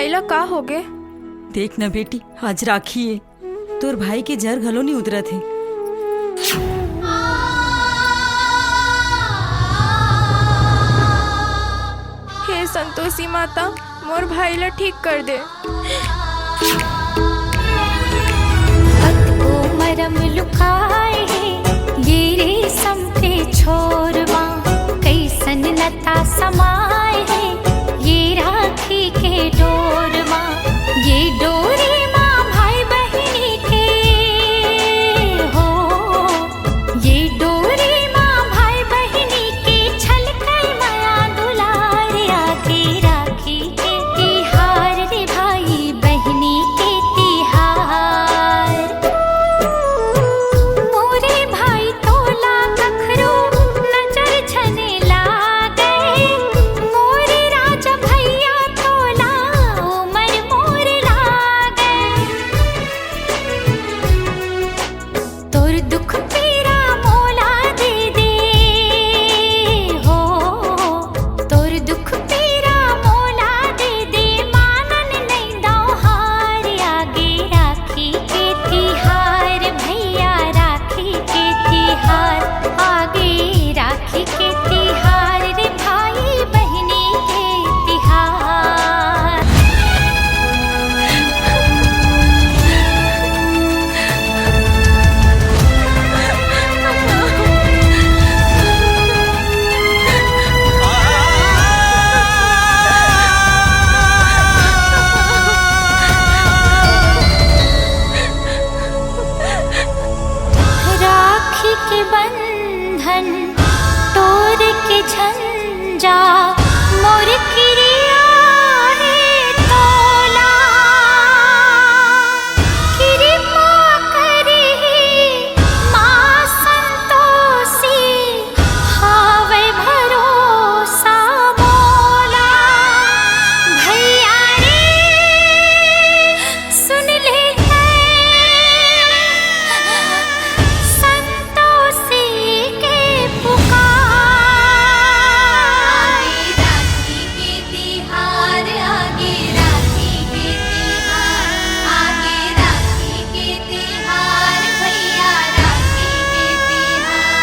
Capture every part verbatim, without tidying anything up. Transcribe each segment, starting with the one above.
एला का होगे? देख न बेटी, आज राखी ए, तोर भाई के जर घलो नइ उतरत हे। हे संतोषी माता, मोर भाई ला ठीक कर दे। अतको मरम लुकाए हे ये रेशम के छोर मा, कइसन नता समाए हे ये राखी के डोर मा। ये डोरी मा भाई बहिनी के हो, ये डोरी मा भाई बहिनी के छलकै मया दुलार। आगे राखी के तिहार रे भाई बहिनी के तिहार। मोरे भाई तोला कखरो नजर झने लागे, मोरे राजा भैया तोला उमर मोर लागे। तोर दुख पीरा मोला दे दे हो, तोर दुख पीरा मोला दे दे, मानन नइ दव हार। आगे राखी के तिहार भैया, राखी के तिहार, आगे राखी के तिहार रे भाई बहिनी के तिहार। राखी के बंधन तोर के झंझा मोर किरिया हे तोला। किरिपा करिही माँ संतोषी, हावय भरोसा मोला। भैया रे, सुन ले है संतोषी के पुकार। आगे राखी के तिहार, आगे राखी के तिहार, आगे राखी के तिहार, भैया राखी के तिहार।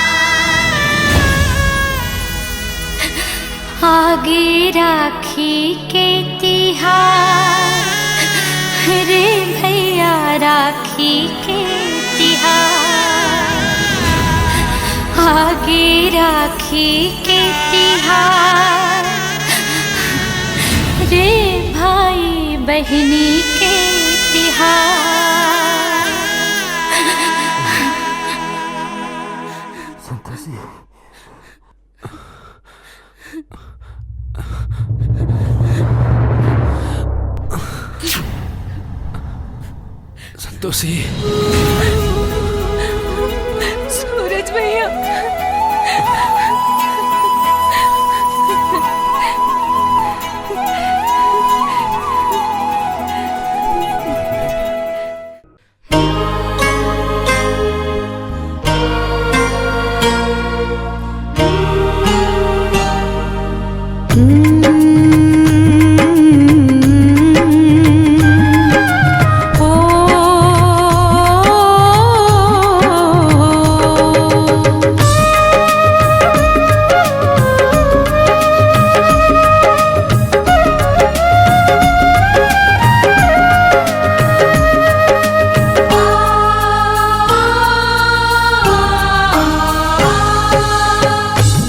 आगे राखी के तिहार, रे भैया राखी के तिहार। आगे राखी के तिहार, रे भाई बहिनी के तिहार। संतोषी। संतोषी। सूरज भैया।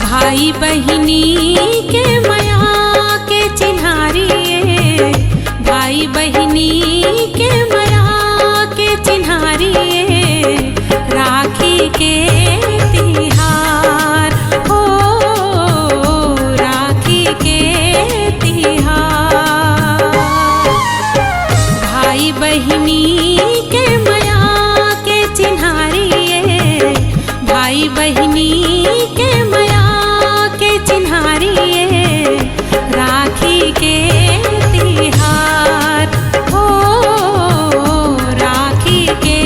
भाई बहिनी के मया के चिन्हारी ए, भाई बहिनी के मया के चिन्हारी ए, राखी के तिहार हो, राखी के तिहार। भाई बहिनी के मया के चिन्हारी ए, भाई बहिनी के मया के चिन्हारी ए, राखी के तिहार हो, राखी के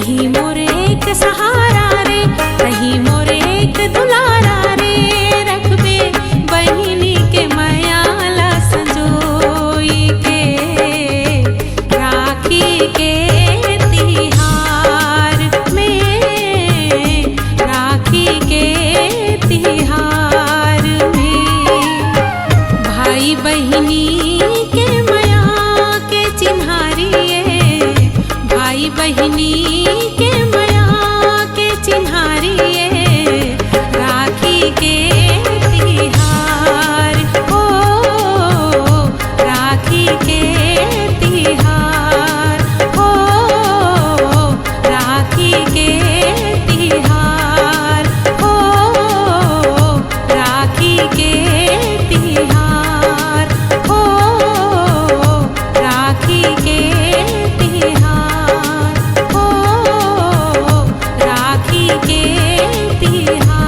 तहीं मोर एक सहारा रे, तहीं मोर एक दुलारा रे, रखबे बहिनी के मया ला संजोई के। राखी के तिहार में, राखी के तिहार में, भाई बहिनी के मया के चिन्हारी ए, भाई बहिनी के मया के चिन्हारी ए, राखी के तिहार हो, राखी के तिहार हो, राखी के तिहार हो, राखी के तिहार हो, राखी के तिहार हो, राखी के तिहार।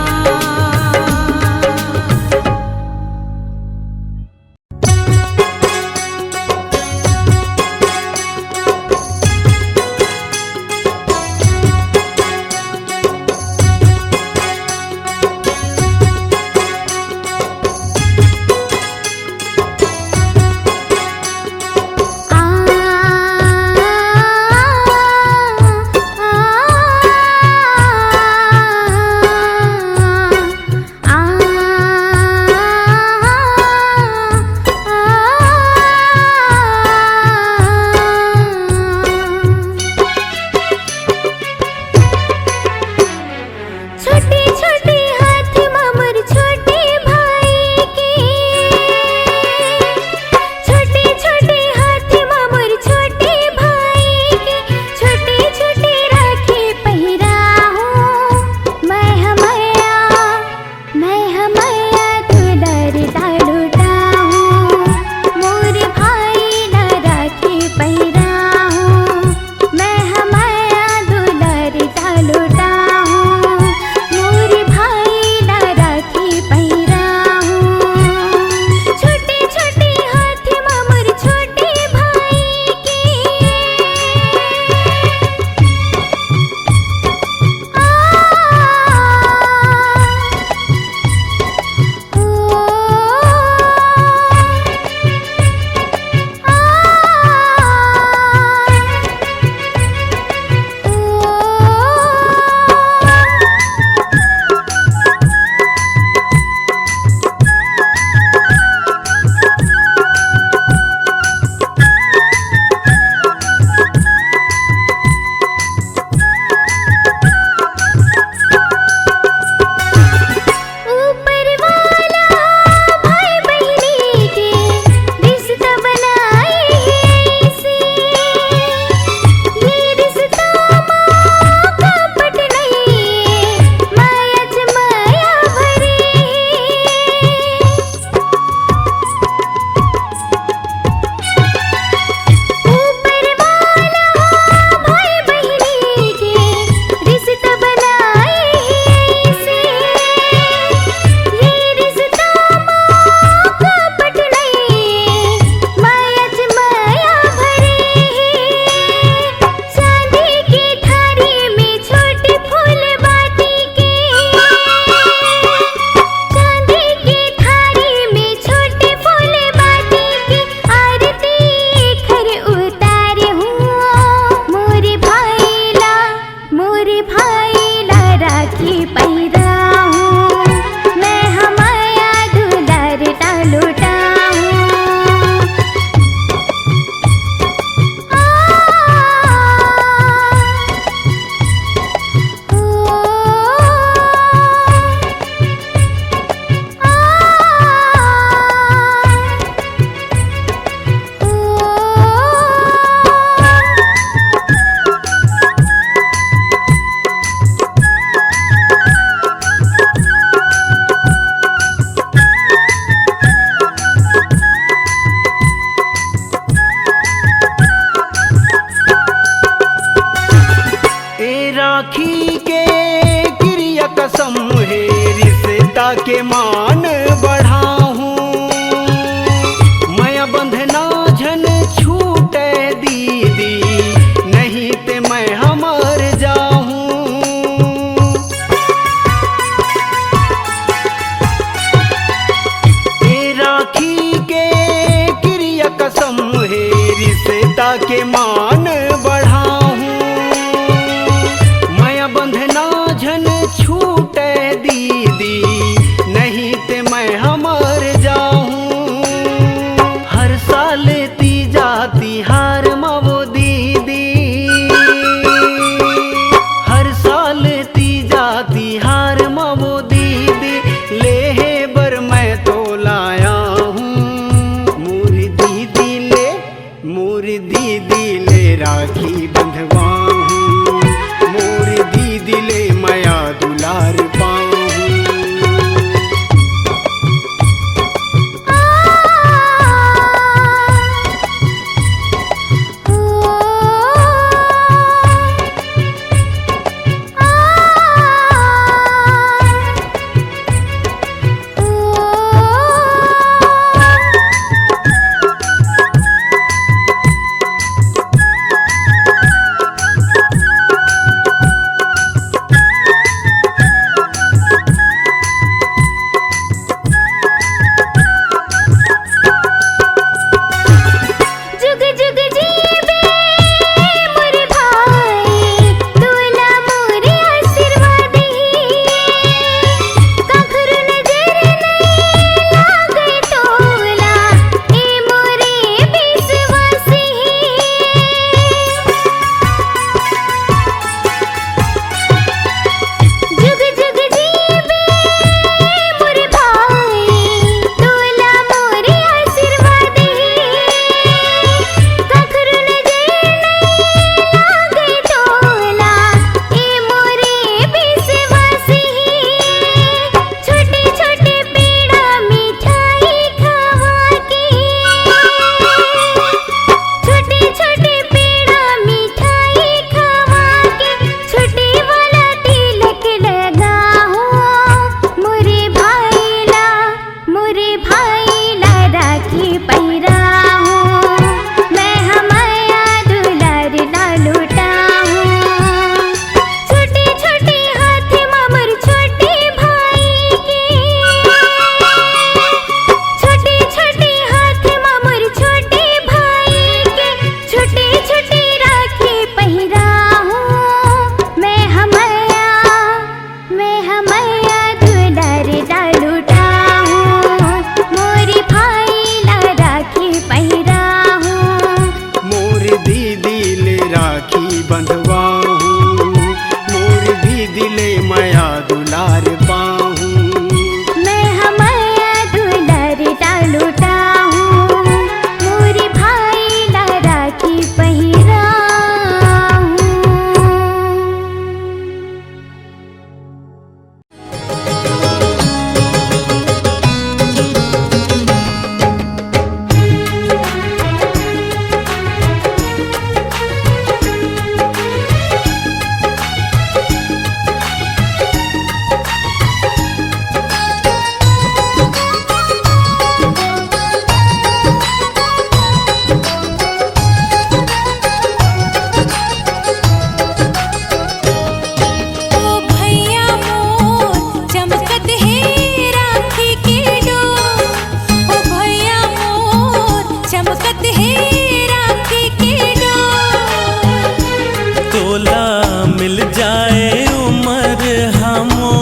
जाए उमर हमो,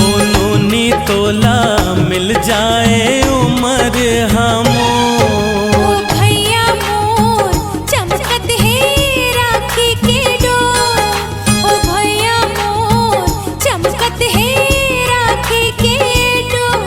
ओ नोनी तोला मिल जाए उमर हमो। ओ भैया मोर चमकत हे राखी के डोर, ओ भैया मोर चमकत हे राखी के डोर।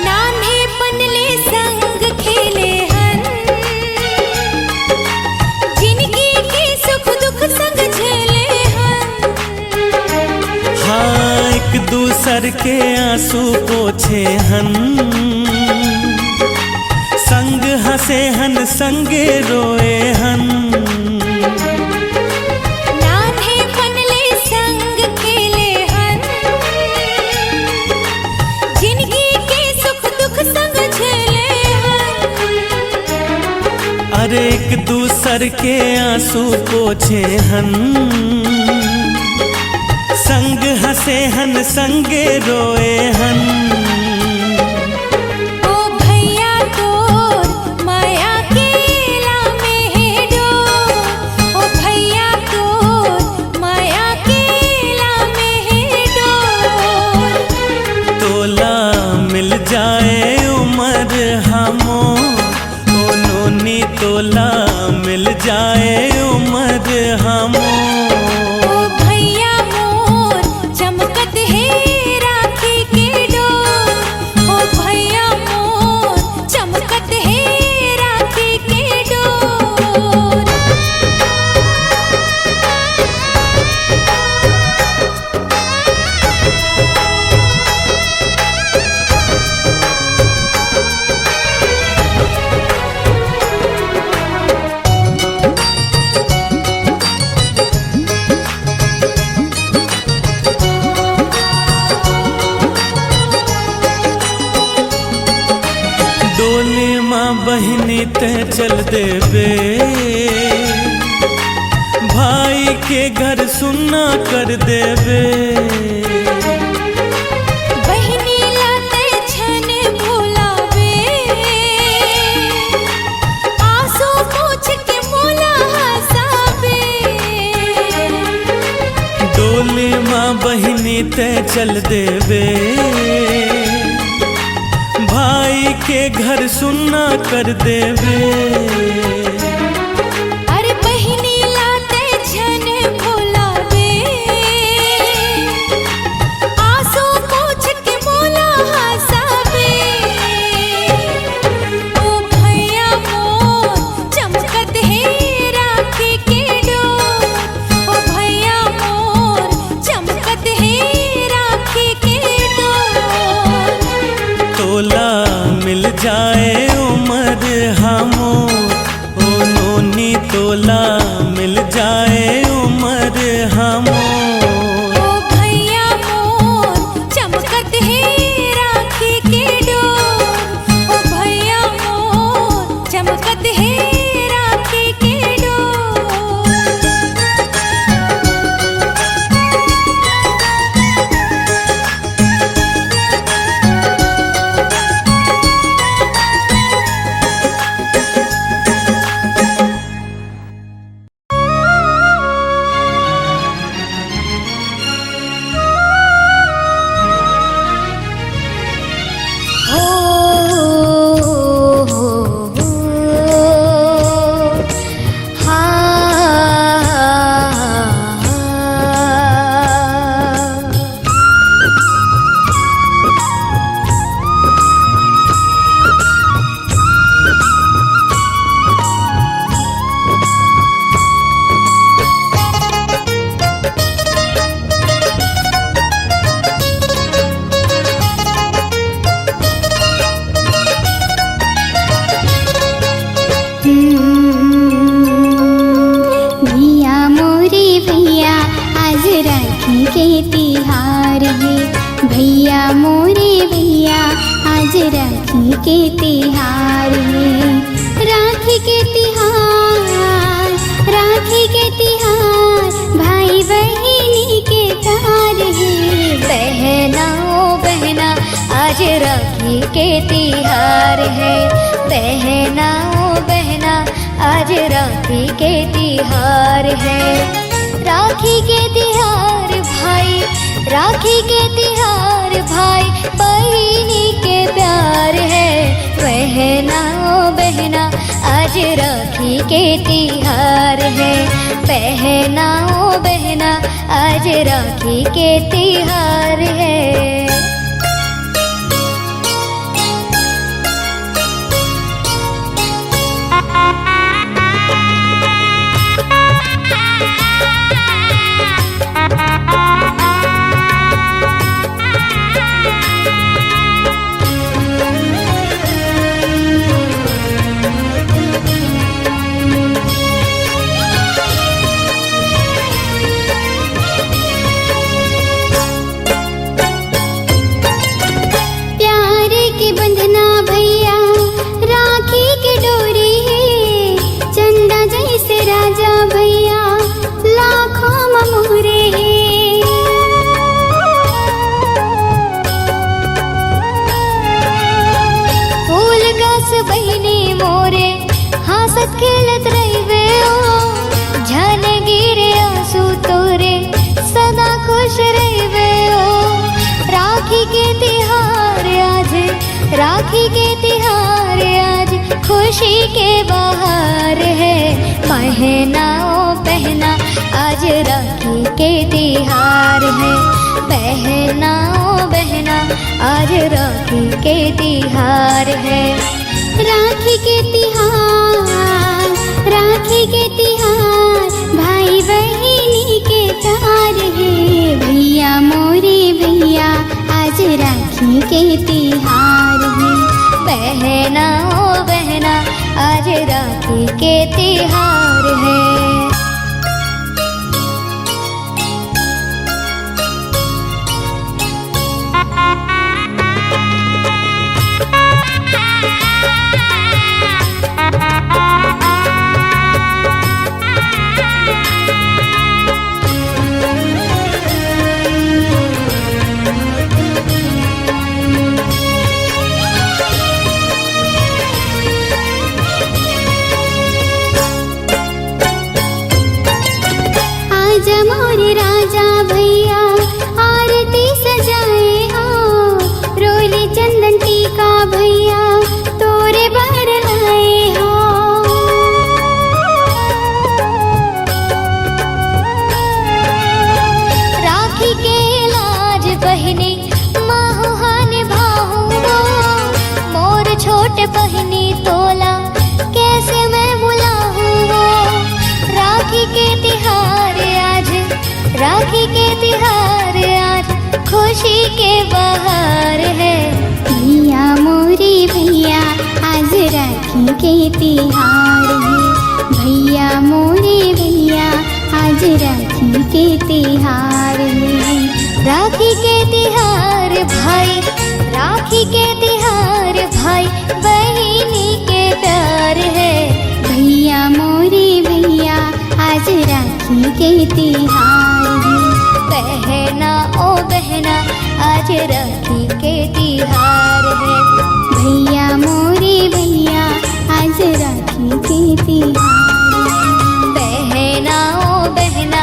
नान्हेपन ले संग खेले हन, जिनगी के सुख दुख संग झेले हन। हाँ, एक दूसर के आंसू पोछे हन, संग हंसे हन, संगे रोए हन। नान्हेपन ले संग खेले हन, जिनगी के सुख दुख संग झेले हन। अरे एक दूसर के आंसू पोछे हन, संग हंसे हन, संगे रोए हन। ओ भैया तोर माया के लामे हे डोर, ओ भैया तोर माया के लामे हे डोर। तोला मिल जाए उमर हमो, ओ नोनी तोला मिल जाए उमर हमो। ओ भैया मोर चमकत हे राखी के डोर, ओ भैया मोर चमकत हे राखी के डोर। डोली मा बहिनी ते चल देबे, भाई के घर सुन्ना कर देबे। बहिनी ला ते छन भुलाबे, आंसू पोछ के मोला हंसाबे। डोली मा बहिनी ते चल देबे, भाई के घर सुन्ना कर देबे। अरे बहिनी ला ते झन भुलाबे, आंसू पोछ के मोला हंसाबे। ओ भैया मोर चमकत हे राखी के डोर, ओ भैया मोर चमकत हे राखी के डोर। तोला मिल जाए उमर हमो, ओ नोनी तोला मिल जाए उमर हमो। ओ भैया मोर चमकत हे राखी के डोर, ओ भैया मोर चमकत हे राखी के डोर। के तिहार हे, राखी के तिहार, राखी के तिहार, भाई बहिनी के प्यार हे। बहना ओ बहना, आज राखी के तिहार हे। बहना ओ बहना, आज राखी के तिहार हे। राखी के तिहार भाई, राखी के तिहार भाई, बहिनी के प्यार हे। बहना ओ बहना, आज राखी के तिहार हे। बहना ओ बहना, आज राखी के तिहार हे। प्यार के बंधना भैया, राखी के डोरी हे। चंदा जैसे राजा भैया, लाखों म मोहरे हे। फूल गास बहिनी मोरे, हंसत खेलत रहिबे ओ, झन गिरे आंसू तोरे, सदा खुश रहिबे ओ। राखी के तिहार आज, राखी के तिहार आज, खुशी के बहार हे। बहना ओ बहना, आज राखी के तिहार हे। बहना ओ बहना, आज राखी के तिहार हे। राखी के तिहार, राखी के तिहार, भाई बहिनी के प्यार हे। भैया मोरे भैया, आज राखी के तिहार हे। बहना ओ बहना, आज राखी के तिहार हे। आजा मोरे राजा भैया, आरती सजाए हो, रोली चंदन टीका भैया, तोरे बर लाए हो। राखी के लाज बहिनी, महू हा निभाहूँ वो, मोर छोट बहिनी तोला, कैसे मैं भुलाहूँ वो। राखी के तिहार आज, राखी के तिहार आज, खुशी के बहार हे। भैया मोरे भैया, आज राखी के तिहार हे। भैया मोरे भैया, आज राखी के तिहार हे। राखी के तिहार भाई, राखी के तिहार भाई, बहिनी के प्यार हे। भैया मोरे भैया, आज राखी के तिहार हे। बहना ओ बहना, आज राखी के तिहार हे। भैया मोरे भैया, आज राखी के तिहार हे। बहना ओ बहना,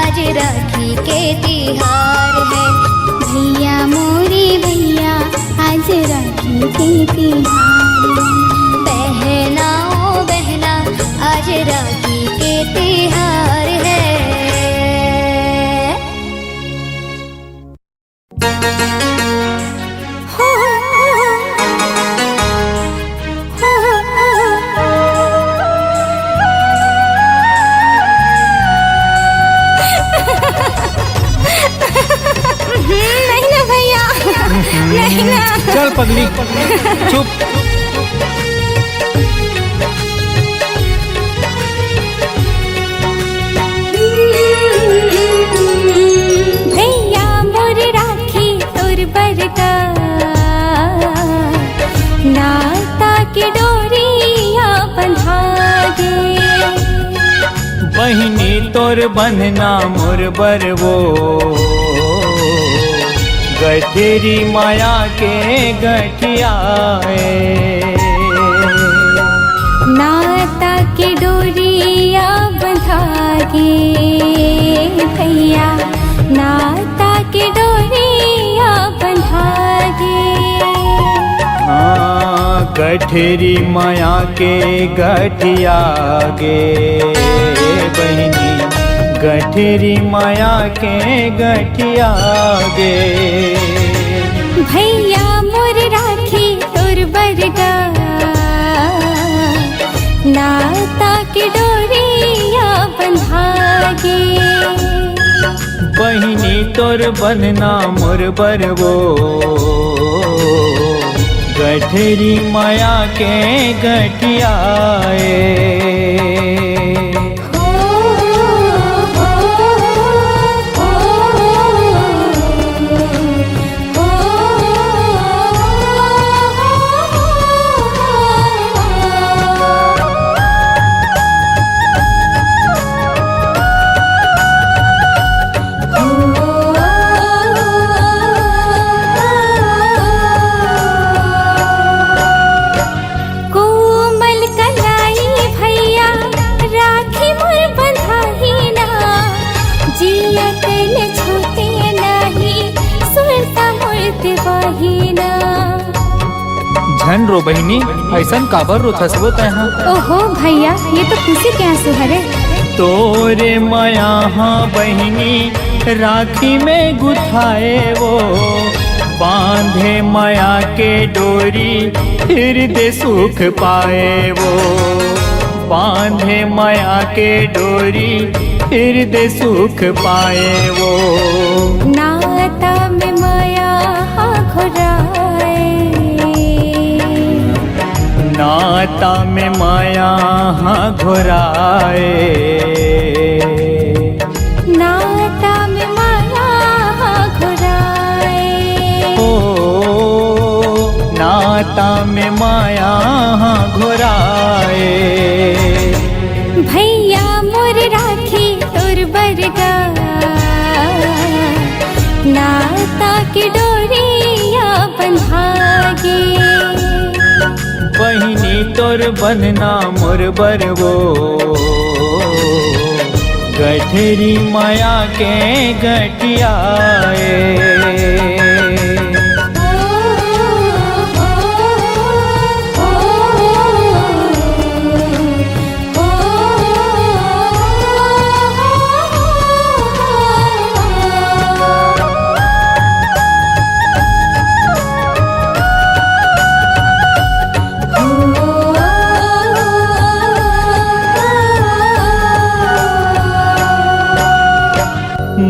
आज राखी के तिहार हे। भैया मोरे भैया, आज राखी के तिहार हे। बहना ओ बहना, आज राखी के तिहार हे। नहीं ना भैया, नहीं ना। चल पगली, चुप। भैया मोर राखी तोर बरगा ना बहिनी तोर बंधना मोर बर वो, गठेरी माया के गठिया ए। नाता के डोरिया बंधा गे भैया, नाता के डोरिया बंधा गे। हाँ, गठेरी माया के गठिया गे बहिनी, गठेरी माया के गठिया गे। भैया मोर राखी तोर बरगा, नाता के डोरिया बंधा गे। बहिनी तोर बंधना मोर बर वो, गठेरी माया के गठिया ए। कोमल कलाई भैया, राखी मोर बंधाही ना, जियत ले छूटे नाही, सुरता मोर देवाही ना। झन रो बहिनी, अइसन काबर रोथस वो तैं हा? ओहो भैया, ये तो खुशी के आंसू हरे। तोरे मया हा बहिनी, राखी में गुथाए वो, बांधे मया के डोरी, फिर दे सुख पाए वो। बांधे मया के डोरी, फिर दे सुख पाए वो। नाता में मया हा घोराए, नाता में मया हा घोराए। नाता में मया हा घोराए। ओ, नाता में मया हा घोराए। भैया मोर राखी तोर बरगा, नाता के डोरिया बंधा गे। बहिनी तोर बंधना मोर बर वो, गठरी मया के गठिया ए।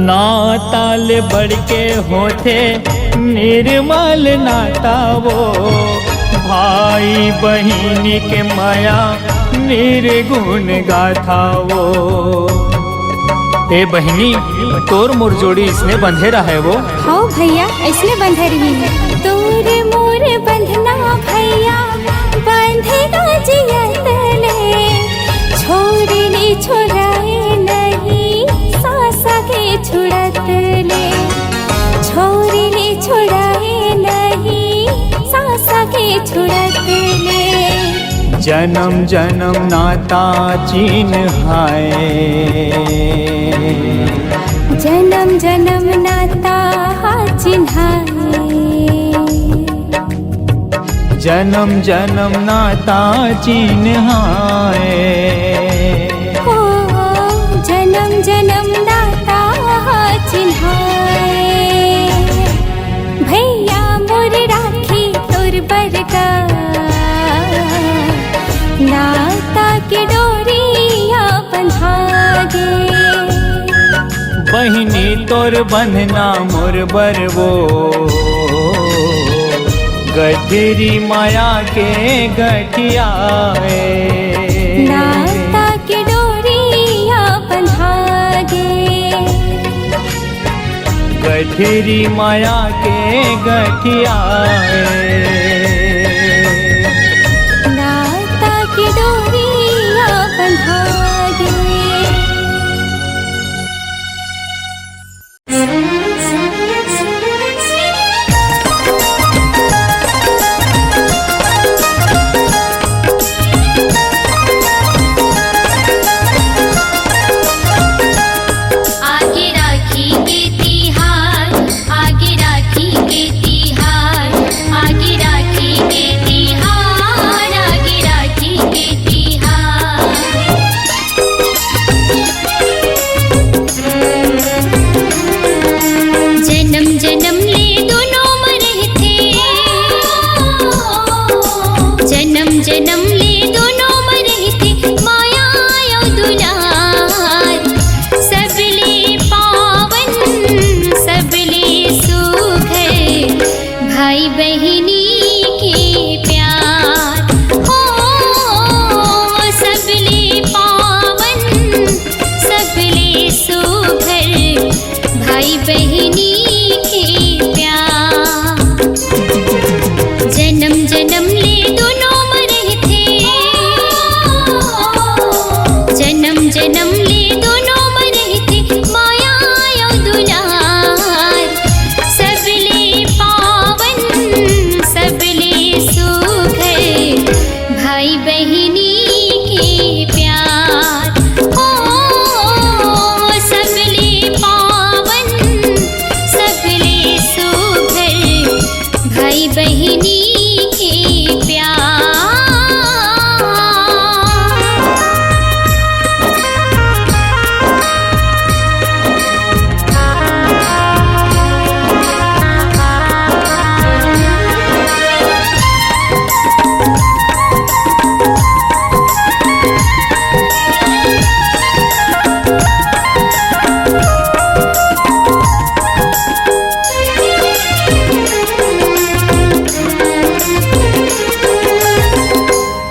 नाता ले बढ़ के होथे निर्मल नाता वो, भाई बहिनी के मया निर्गुण गाथा वो। ए बहिनी, तोर मोर जोड़ी इसने बंधे रहय वो। हव भैया, अइसने बंधे रही। तोर मोर बंधना भैया, बंधे ना जियत ले। छोरी ले छोड़ाए नहीं, सासा के छुड़त ले। छोरी ले छोड़ाए नहीं, सासा के छुड़त ले। जनम जनम नाता चिन्हाए। जनम जनम नाता चिन्हाए। जनम जनम नाता चिन्हाए। हो, जनम जनम नाता चिन्हाए। भैया मोर राखी तोर बरगा, नाता के डोरिया बंधा गे। बहिनी तोर बंधना मोर बर वो, गठरी मया के गठिया ए। नाता के डोरिया बंधा गे। गठरी मया के गठिया ए। नाता के डोरिया बंधा गे। दुलार, सबले पावन, सबले सुघर, भाई बहिनी के प्यार। हो, सबले पावन, सबले सुघर, भाई बहिनी के प्यार। जनम जनम ले दुनों म रहिथे, जनम जनम ले दुनों म रहिथे, माया अउ दुलार। सबले पावन, सबले सुघर, भाई बहिनी के प्यार। ओ, सबले पावन, सबले सुघर, भाई बहिनी के प्यार।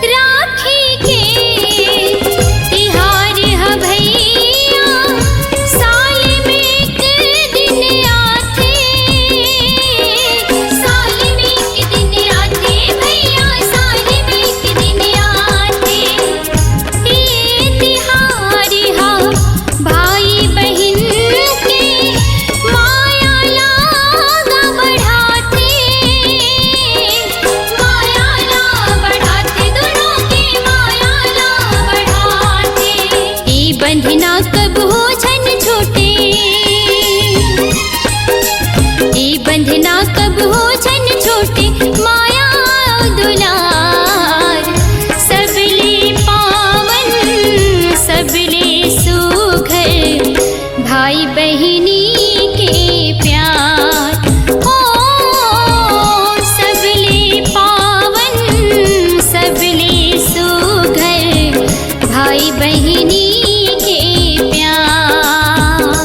राखी के तिहार ह भैया, साल में एक दिन आथे, साल में एक दिन आथे भैया, साल में एक दिन आथे। ये तिहार ह भाई बहिन के माया ला बढ़ाथे, माया ला बढ़ाथे, दुनों के माया ला बढ़ाथे। ए बंधना कबहू झन छूटे, ए बंधना कबहू झन छूटे, माया दुलार। सबले पावन, सबले सुघर, भाई बहिनी के प्यार। ओ, सबले पावन, सबले सुघर, भाई बहिनी के प्यार।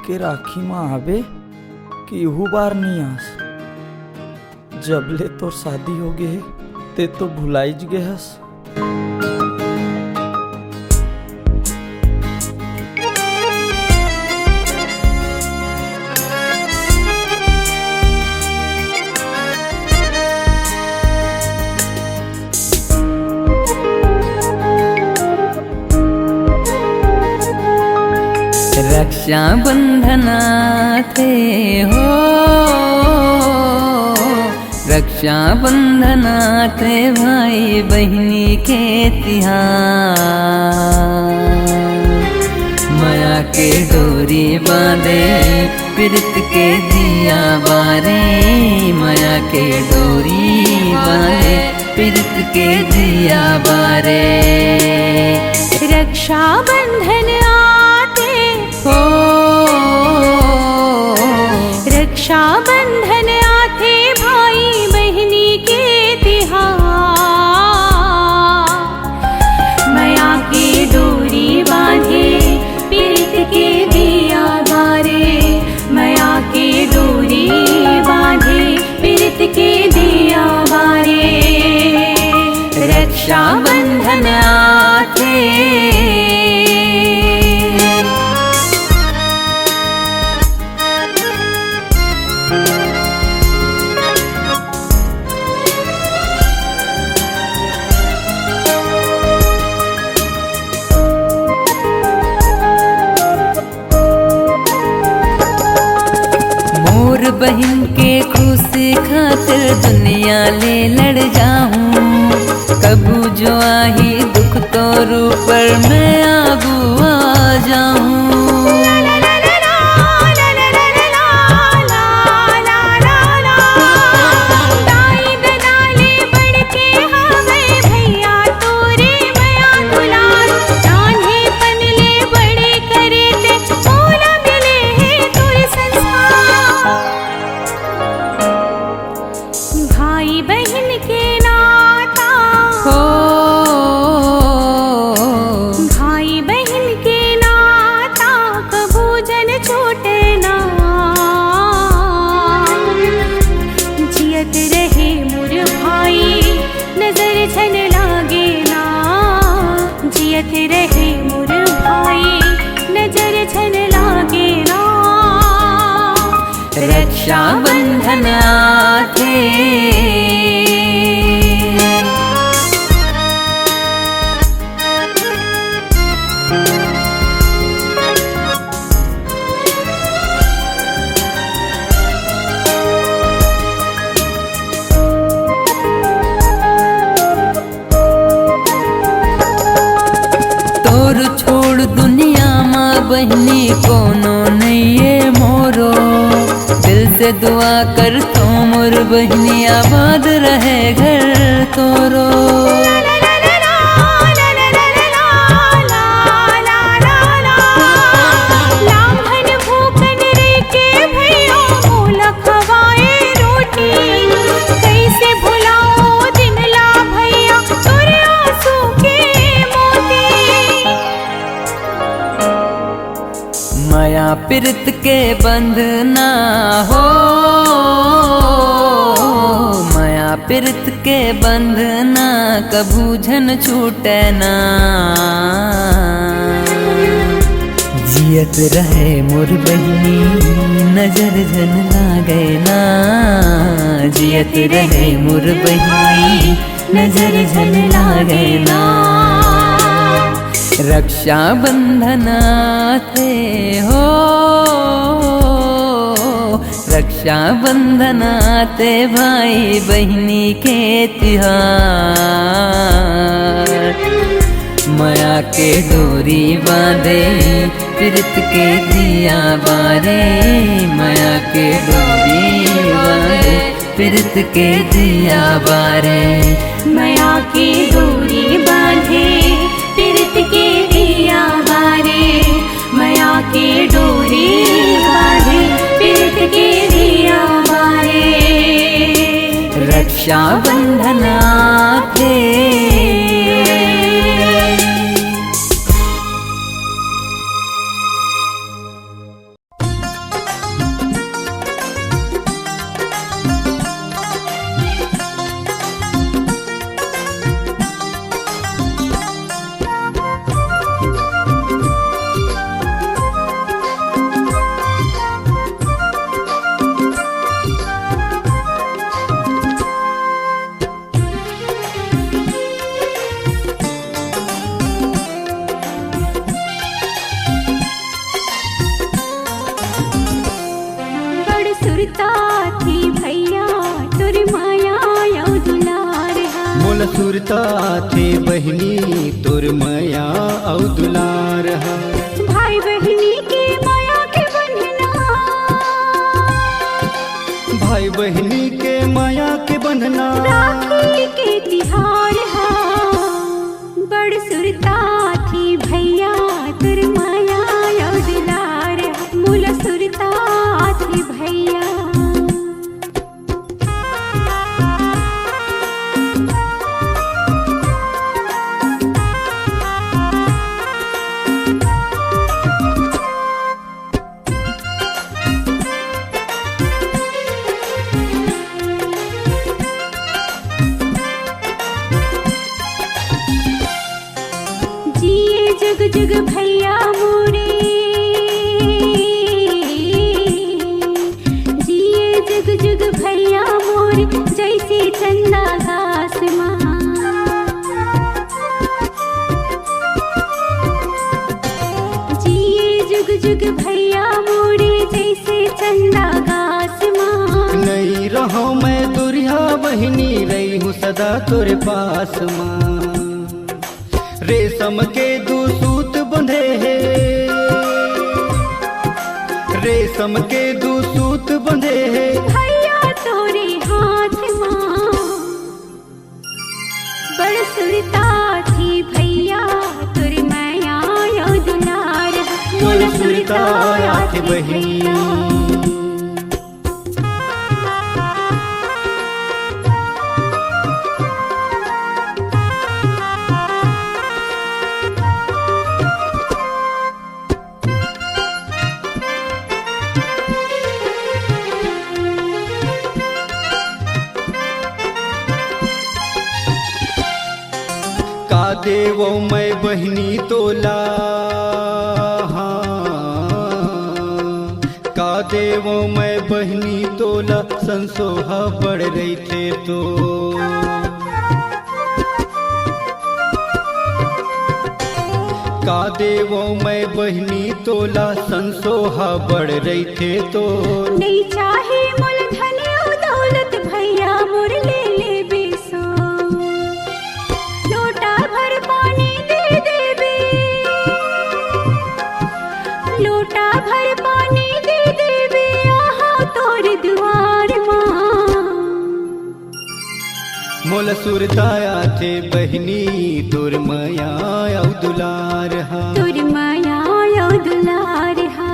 के राखी म आबे कि इहू बार नी आस? जब ले तोर शादी हो गे हे, ते तो भुलाइच गे हस। रक्षाबंधन आथे हो, रक्षाबंधन आथे भाई बहिनी के तिहार। मया के डोरी बांधे, पिरित के दिया बारे, मया के डोरी बांधे, पिरित के दिया बारे। रक्षाबंधन आथे हो, रक्षाबंधन आथे भाई बहिनी के तिहार। मया के डोरी बांधे, पिरित के दिया बारे। मया के डोरी बांधे, पिरित के दिया बारे। रक्षाबंधन आथे। मोर बहिन के खुशी खातिर दुनिया ले लड़ जाहूं। कभू जो आही दुख तोर ऊपर, मैं आगू आ जाहूं। दाई ददा ले बढ़ के हवे भैया तोरे मया दुलार। नान्हेपन ले बड़े करे ते, मोला मिले हे तोर संस्कार। भाई बहिन के नाता हो, भाई बहिन के नाता कभू जन छूटे ना। जियत रहे मोर भाई, नजर झन लागे ना। जियत रहे मोर भाई, नजर झन लागे ना। रक्षाबंधन आथे। तोर छोड़ दुनिया मा बहिनी कोनो नइये मोरो। दिल से दुआ करथों मोर बहिनी, आबाद रहे घर तोरो। लांघन भूखन रहिके भैया मोला खवाए रोटी। कैसे भुलाओ दिन ला भैया तोर आंसू के मोती। मया पिरित के बंधना हो, मया पिरित के बंधना कभू झन छूटे ना। जियत रहे मोर बहिनी, नजर झन लागे ना। जियत रहे मोर बहिनी, नजर झन लागे ना। रक्षाबंधन आथे हो, रक्षाबंधन आथे भाई बहिनी के तिहार। मया के डोरी बांधे, पिरित के दिया बारे। मया के डोरी बांधे, पिरित के दिया बारे। मया के डोरी बांधे, पिरित के दिया बारे। मया के डोरी बांधे, पिरित के दिया बारे। रक्षाबंधन आथे। सुरता आथे बहिनी तोर मया अउ दुलार हा। भाई बहिनी के मया के बंधना, भाई बहिनी के मया के बंधना, राखी के तिहार हा। बड़ सुरता आथे भैया तोर मया अउ दुलार हा। मोला सुरता आथे भैया। जिए जुग जुग भैया मोरे, जिए जुग जुग भैया मोरे, जैसे चंदा आकाश मा। जिए जुग जुग भैया मोरे, जैसे चंदा आकाश मा। नइ रहंव मैं दुरिहा बहिनी, रहिहूं सदा तोरे पास मा। रेशम के दू सूत बंधे हे, रेशम के दू सूत बंधे हे भैया तोरे हाथ मा। बड़ सुरता आथे भैया तोर मया अउ दुलार हा। मोला सुरता आथे बहिनी। का देवंव मैं बहिनी तोला, हाँ, का देवंव मैं बहिनी तोला, संसो हा बड़ रहिथे तो। का देवंव मैं बहिनी तोला, संसो हा बड़ रहिथे तो। नइ चाही मोला धन अउ दौलत, भैया मोर ले लेबे सो। लोटा भर पानी दे देबे, लोटा भर पानी दे देबे, आहंव तोर दुआर मा। मोला सुरता आथे बहिनी तोर मया अउ दुलार हा। तोर मया अउ दुलार हा।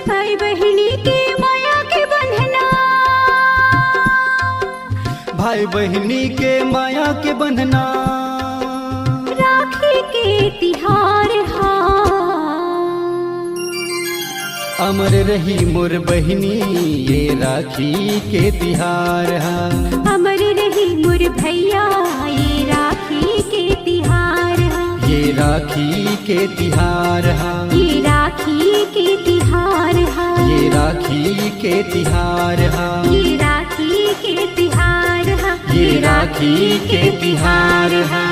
भाई बहिनी के मया के बंधना, भाई बहिनी के मया के बंधना, राखी के तिहार हा। अमर रही मोर बहिनी ये राखी के तिहार हा। अमर रही मोर भैया ये राखी के तिहार हा। ये राखी के तिहार हा। ये राखी के तिहार हा। ये राखी के तिहार हा। ये राखी के तिहार हा। ये राखी के तिहार हा।